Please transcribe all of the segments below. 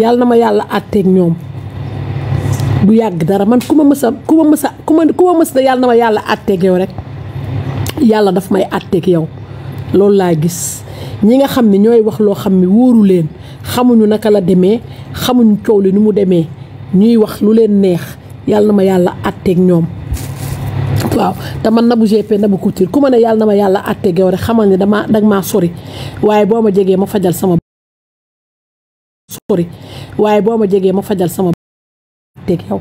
yàlla na ma yàlla àtteeg ñoom bu yàgg dara man ku ma mës na yàlla na ma yàlla àtteeg yow rek yàlla daf may àtteeg yow loolu laa gis ñi nga xam ne ñooy wax loo xam ne wóoru leen xamuñu naka la demee xamuñu coow li ni mu demee ñuy wax lu leen neex yàlla na ma yàlla àtteeg ñoom waaw te man Nabou GP Nabou Couture ku ma ne yàlla na ma yàlla àtteeg yow rek xamal ne danga maa sori waaye boo ma jegee ma fajal sama àtteeg yow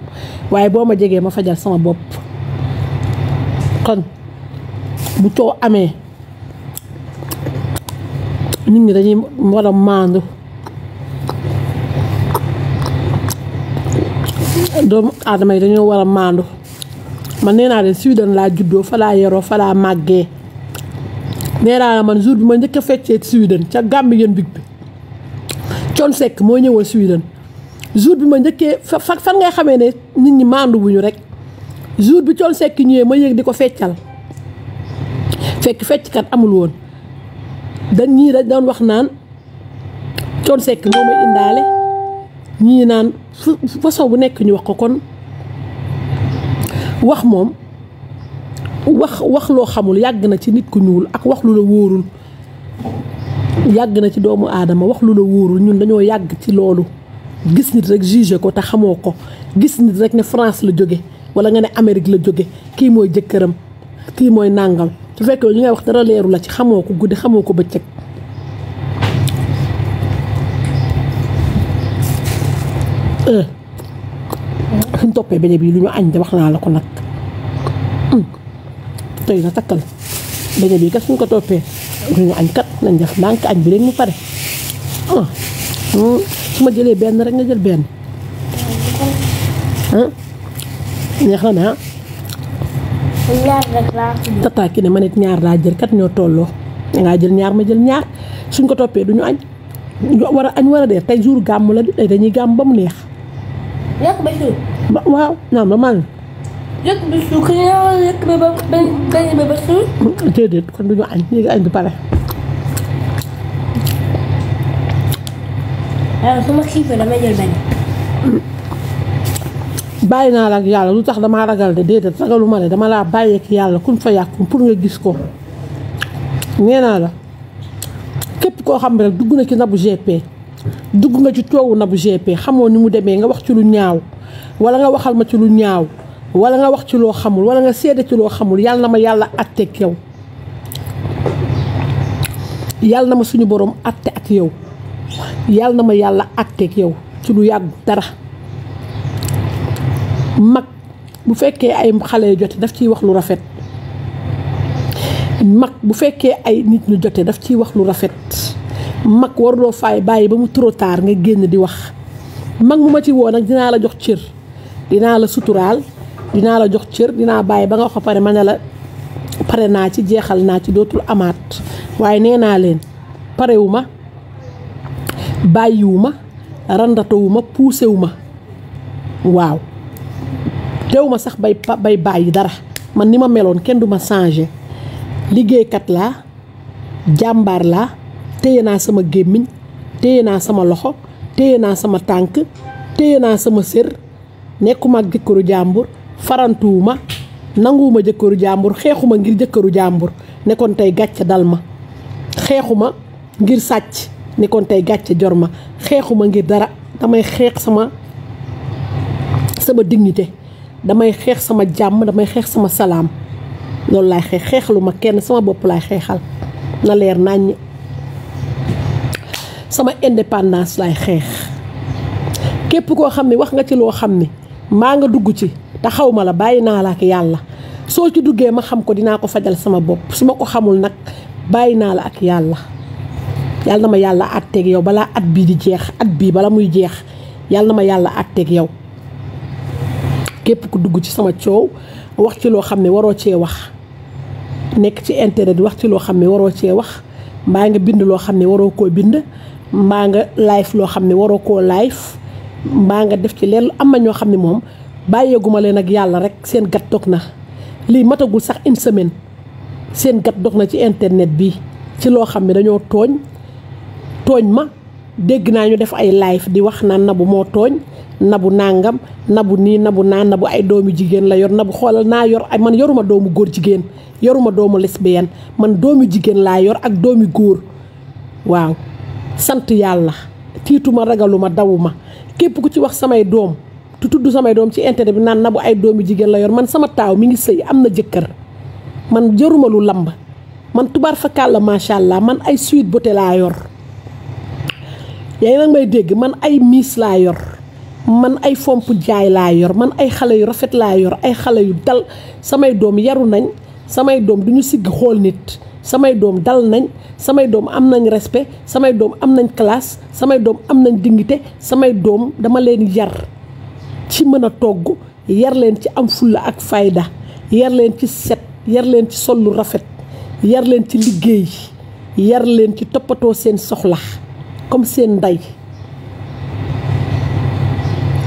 waaye boo ma jegee ma fajal sama bopp kon bu coow amee nit ñi dañuy war a maandu doomu aadama yi dañoo war a maandu man nee naa leen Sweden laa juddoo fa laa yaroo fa laa màggee nee naa la man jour bi ma njëkk a feccee Sweden ca Gambien Big bi Thione Seck moo ñëwoon Sweden jour bi ma njëkkee fan ngay xamee ne nit ñi maandu wuñu rek jour bi Thione Seck ñëwee ma yéeg di ko feccal fekk fecckat amul woon ñii dañ doon wax naan Thione Seck moo may indaale ñii naan façon bu nekk ñu wax ko kon wax moom wax loo xamul yàgg na ci nit ku ñuul ak wax lu la wóorul yàgg na ci doomu aadama wax lu la wóorul ñun dañoo yàgg ci loolu gis nit rek jugé ko te xamoo ko gis nit rek ne France la jóge wala nga ne Amérique la jóge kii mooy jëkkëram kii mooy nàngam su fekkee li ngay wax dara leeru la ci xamoo ko guddi xamoo ko bëccëg suñ toppee beñe bii lu ñu añ de wax naa la ko nag tey na takkal beñe bii kat suñ ko toppee lu ñu añ kat nañ def ndànk añ bi léegi mu pare su ma jëlee benn rek nga jël benn neex na ne ñaar rek laa tata ki ne ma nit ñaar laa jël kat ñoo tolloo dangaa jël ñaar ma jël ñaar suñ ko toppee du ñu añ war a añ war a dee tey jour gàmm la tey dañuy gàmm ba mu neex lekk ba suur waaw naan ba maan lekk ba suur ku ñëw lekk ba suur déedéet kon du ñu añ léegi añ du pare waaw su ma xiifee damay jël benn bàyyi naa la ak yàlla lu tax damaa ragal de déedéet ragaluma ne dama laa bàyyi ak yàlla kun fa yàqu pour nga gis ko nee naa la képp koo xam ne rek dugg na ci Nabou GP dugg nga ci coowu Nabou GP xamoo ni mu demee nga wax ci lu ñaaw wala nga waxal ma ci lu ñaaw wala nga wax ci loo xamul wala nga seede ci loo xamul yàlla na ma yàlla àtteeg yow yàlla na ma suñu borom àtte ak yow yàlla na ma yàlla àtteeg yow ci lu yàggu dara mag bu fekkee ay xale yu jote daf ciy wax lu rafet mag bu fekkee ay nit ñu jote daf ciy wax lu rafet mag waruloo faay bàyyi ba mu trop tard nga génn di wax mag mu ma ci woo nag dinaa la jox cër dinaa la suturaal dinaa la jox cër dinaa bàyyi ba nga wax ko pare ma ne la pare naa ci jeexal naa ci dootul amaat waaye nee naa leen parewu ma bàyyiwu ma randatowu ma puusewu ma waaw teew ma sax bay bàyyi dara man ni ma meloon kenn du ma changé liggéeykat laa jàmbaar laa téye naa sama gémmiñ téye naa sama loxo téye naa sama tànk téye naa sama sër nekkuma ak jëkkëru jàmbur farantuwuma nanguwuma jëkkëru jàmbur xeexuma ngir jëkkëru jàmbur nekkoon tey gàcce dal ma xeexuma ngir sàcc nekkoon tey gàcce jor ma xeexuma ngir dara damay xeex sama dignité damay xeex sama jàmm damay xeex sama salaam loolu laay xeexalu ma kenn sama bopp laay xeexal na leer naññ sama indépendance laay xeex képp koo xam ne wax nga ci loo xam ne maa nga dugg ci te xaw ma la bàyyi naa la ak yàlla soo ci duggee ma xam ko dinaa ko fajal sama bopp su ma ko xamul nag bàyyi naa la ak yàlla yàlla na ma yàlla àtteeg yow balaa at bii di jeex at bii bala muy jeex yàlla na ma yàlla àtteeg yow képp ku dugg ci sama coow wax ci loo xam ne waroo cee wax nekk ci internet wax ci loo xam ne waroo cee wax mbaa nga bind loo xam ne waroo koo bind mbaa nga live loo xam ne waroo koo live mbaa nga def ci leen am na ñoo xam ne moom bàyyeeguma leen ak yàlla rek seen gat dog na lii matagul sax une semaine seen gat dog na ci internet bi ci loo xam ne dañoo tooñ ma dégg naa ñu def ay live di wax naan Nabou moo tooñ Nabou nangam Nabou nii Nabou naa Nabou ay doomu jigéen la yor Nabou xoolal naa yor ay man yoruma doomu góor jigéen yoruma doomu lesbienne man doomu jigéen laa yor ak doomi góor waaw sant yàlla tiituma ragaluma dawuma képp ku ci wax samay doom tu tudd samay doom ci internet bi naan Nabou ay doomu jigéen la yor man sama taaw mi ngi sëy am na jëkkër man jaruma lu lamb man tubaar fakàlla macha allah man ay Sweet Beauté laa yor yaa ngi nag may dégg man ay miis laa yor man ay fomp jaay laa yor man ay xale yu rafet laa yor ay xale yu dal samay doom yaru nañ samay doom du ñu sigg xool nit samay doom dal nañ samay doom am nañ respect samay doom am nañ classe samay doom am nañ dignité samay doom dama leen yar ci mën a togg yar leen ci am fulla ak fayda yar leen ci set yar leen ci sol lu rafet yar leen ci liggéey yar leen ci toppatoo seen soxla comme seen ndey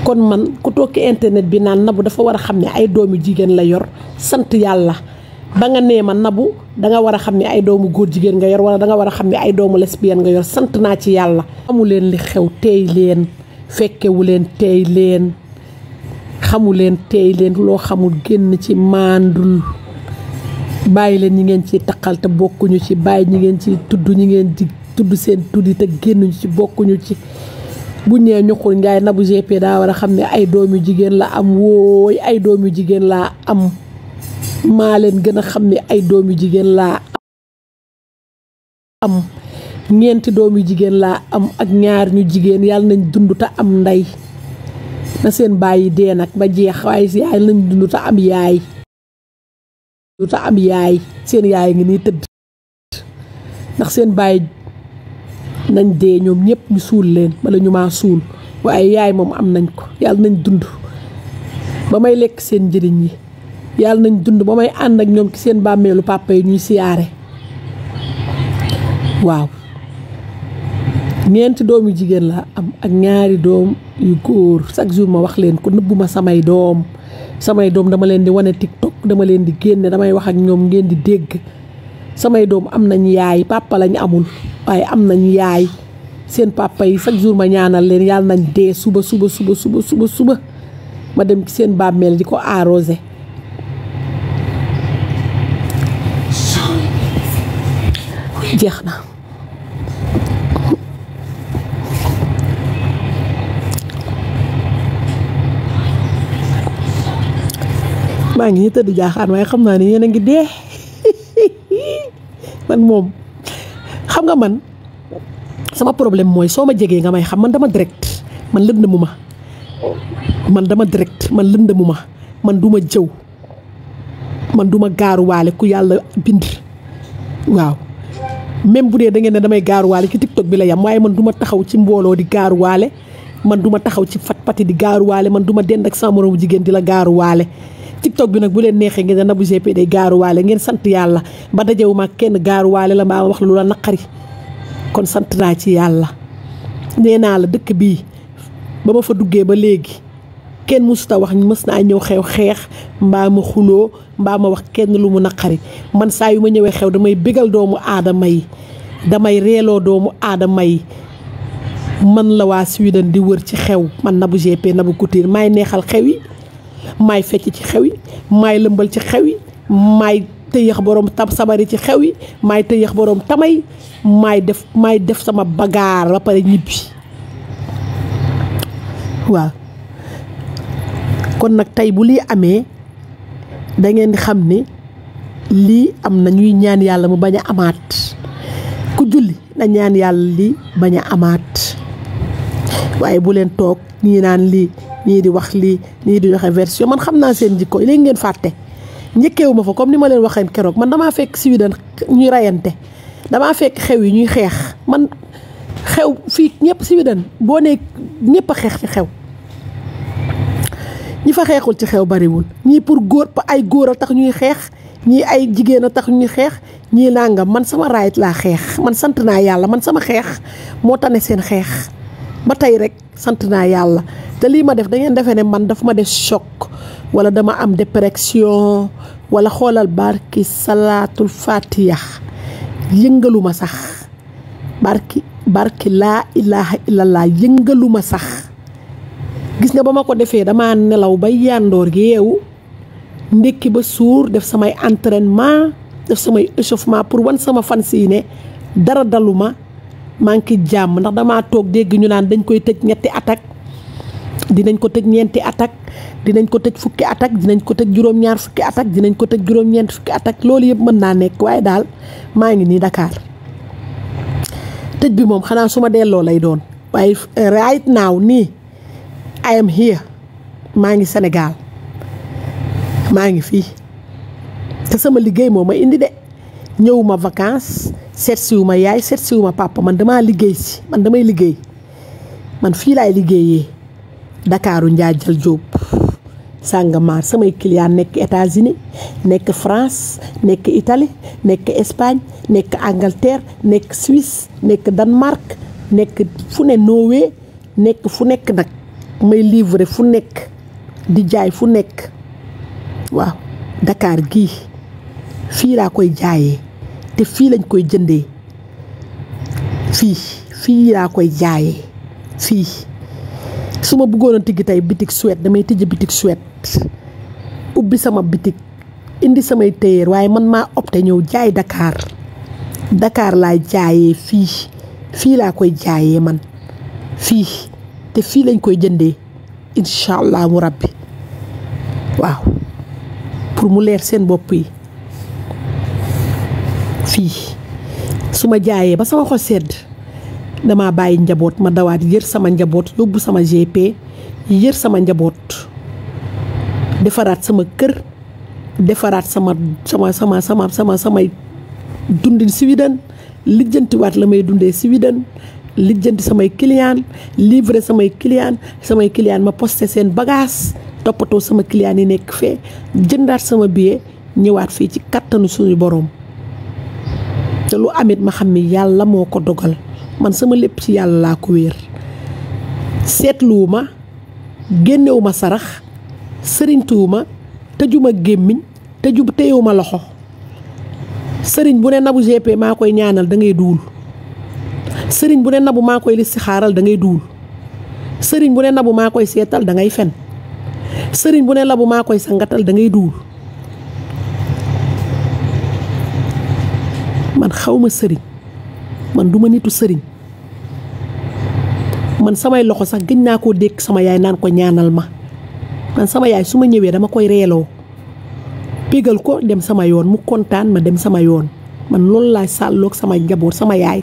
kon man ku toog ci internet bi naan Nabou dafa war a xam ne ay doomu jigéen la yor sant yàlla ba nga nee ma Nabou danga war a xam ne ay doomu góor jigéen nga yor wala danga war a xam ne ay doomu lesbienne nga yor sant naa ci yàlla. xamu leen li xew teey leen fekkewu leen teey leen xamu leen teey leen loo xamul génn ci maandul bàyyi leen ñi ngeen ci taqal te bokkuñu ci bàyyi ñi ngeen ci tudd ñi ngeen di tudd seen tuddi te génnuñu ci bokkuñu ci bu ñëwee ñuxul Njaay Nabou GP daa war a xam ne ay doomu jigéen la am wooy ay doomu jigéen laa am maa leen gën a xam ne ay doomu jigéen laa am ñeenti doomu jigéen laa am ak ñaar ñu jigéen yàlla nañ dund te am ndey na seen bàyyi dee nag ba jeex waaye yàlla nañ dund te am yaay seen yaay ngi nii tëdd ndax seen bàyyi nañ dee ñoom ñëpp ñu suul leen bala ñu maa suul waaye yaay moom am nañ ko yàlla nañ dund ba may lekk seen njëriñ yi yàlla nañ dund ba may ànd ak ñoom ci seen bàmmeelu papa yi ñuy siyaare waaw ñeenti doomu jigéen la am ak ñaari doom yu góor chaque jour ma wax leen ko nëbbuma samay doom dama leen di wane TikTok dama leen di génne damay wax ak ñoom ngeen di dégg samay doom am nañ yaay papa lañ amul waaye am nañ yaay seen papa yi chaque jour ma ñaanal leen yàlla nañ dee suba ma dem ci seen bàmmeel di ko arrosé jeex na maa ngi ñu tëdd jaaxaan waaye xam naa ne yéen a ngi dee man moom xam nga man sama problème mooy soo ma jegee nga may xam man dama direct man lëndëmu ma man duma jëw man duma gaaruwaale ku yàlla bind waaw même bu dee da ngeen ne damay gaaruwaale ci TikTok bi la yam waaye man duma taxaw ci mbooloo di gaaruwaale man duma taxaw ci fat-fati di gaaruwaale man duma dend ak sama moromu jigéen di la gaaruwaale TikTok bi nag bu leen neexee ngeen ne Nabou GP day gaaruwaale ngeen sant yàlla ba dajewuma kenn gaaruwaale la mbaa wax lu la naqari kon sant naa ci yàlla nee naa la dëkk bii ba ma fa duggee ba léegi kenn musuta wax mës naa ñëw xew xeex mbaa ma xuloo mbaa ma wax kenn lu mu naqari man saa yu ma ñëwee xew damay bégal doomu aadama yi damay reeloo doomu aadama yi man la waa Sweden di wër ci xew man Nabou GP Nabou Couture maay neexal xew yi maay fecc ci xew yi maay lëmbal ci xew yi maay tëyëx borom tam sabari ci xew yi maay tëyëx borom tamay maay def sama bagaar ba pare ñibbi waaw kon nag tey bu lii amee da ngeen di xam ne lii am na ñuy ñaan yàlla mu bañ a amaat ku julli na ñaan yàlla lii bañ a amaat waaye bu leen toog ñii naan lii ñii di wax lii ñii di joxe version man xam naa seen jikko léegi ngeen fàtte njëkkeewu ma fa comme ni ma leen waxee keroog man damaa fekk Sweden ñuy rayante damaa fekk xew yi ñuy xeex man xew fii ñëpp Sweden boo nee ñëpp a xeex ci xew ñi fa xeexul ci xew bariwul ñii pour góor ay góor a tax ñuy xeex ñii ay jigéen a tax ñuy xeex ñii nangam man sama raayit laa xeex man sant naa yàlla man sama xeex moo tane seen xeex ba tey rek sant naa yàlla te lii ma def da ngeen defee ne man daf ma def choc wala dama am dépression wala xoolal barki salaatul fatiha yëngaluma sax barki barki laa ilaha illallah yëngaluma sax gis nga ba ma ko defee dama nelaw ba yandoor yeewu ndékki ba suur def samay entraînement def samay échauffement pour wan sama fans yi ne dara daluma maa ngi jàmm ndax damaa toog dégg ñu naan dañ koy tëj ñetti attaque dinañ ko tëj ñeenti attaque dinañ ko tëj fukki attaque dinañ ko tëj juróom-ñaar fukki attaque dinañ ko tëj juróom-ñeent fukki attaque loolu yëpp mën naa nekk waaye daal maa ngi nii Dakar tëj bi moom xanaa su ma delloo lay doon waaye right now nii I am here maa ngi Sénégal maa ngi fii te sama liggéey moo ma indi de ñëwuma vacances seet siwuma yaay seet siwuma papa man damaa liggéey si man damay liggéey man fii laay liggéeyee Dakaaru Njaajal Jóob Sàngamaar samay client nekk États-Unis nekk France nekk Italie nekk Espagne nekk Angleterre nekk Suisse nekk Danemark nekk fu ne Norvège nekk fu nekk nag may livrer fu nekk di jaay fu nekk waaw Dakar gii fii laa koy jaayee te fii lañ koy jëndee fii laa koy jaayee fii su ma bëggoon a tijji tey bitik Suède damay tijji bitik Suède ubbi sama bitik indi samay téyeer waaye man maa opté ñëw jaay Dakar laay jaayee fii laa koy jaayee man fii te fii lañ koy jëndee incha allah mu rabbi waaw pour mu leer seen bopp yi fii su ma jaayee ba sama xol sedd dama bàyyi njaboot ma dawaat yër sama njaboot yóbbu sama GP yër sama njaboot defaraat sama kër defaraat samay dundin Sweden lijjantiwaat la may dundee Sweden lijjanti samay client livrer samay client ma posté seen bagage toppatoo sama client yi nekk fee jëndaat sama billet ñëwaat fii ci kattanu suñu boroom te lu amit ma xam ni yàlla moo ko dogal man sama lépp ci yàlla laa ko wéer seetluwuma génnewuma sarax sëriñtuwuma tëjuma gémmiñ téyewuma loxo sëriñ bu ne Nabou GP maa koy ñaanal da ngay duul sëriñ bu ne Nabou maa koy listixaaral da ngay duul sëriñ bu ne Nabou maa koy seetal da ngay fen sëriñ bu ne Nabou maa koy sangatal da ngay duul man xawma sëriñ man duma nitu sëriñ man samay loxo sax gëj naa koo dékk sama yaay naan ko ñaanal ma man sama yaay su ma ñëwee dama koy reeloo pégal ko dem sama yoon mu kontaan ma dem sama yoon man loolu laay sàlloog sama njaboot sama yaay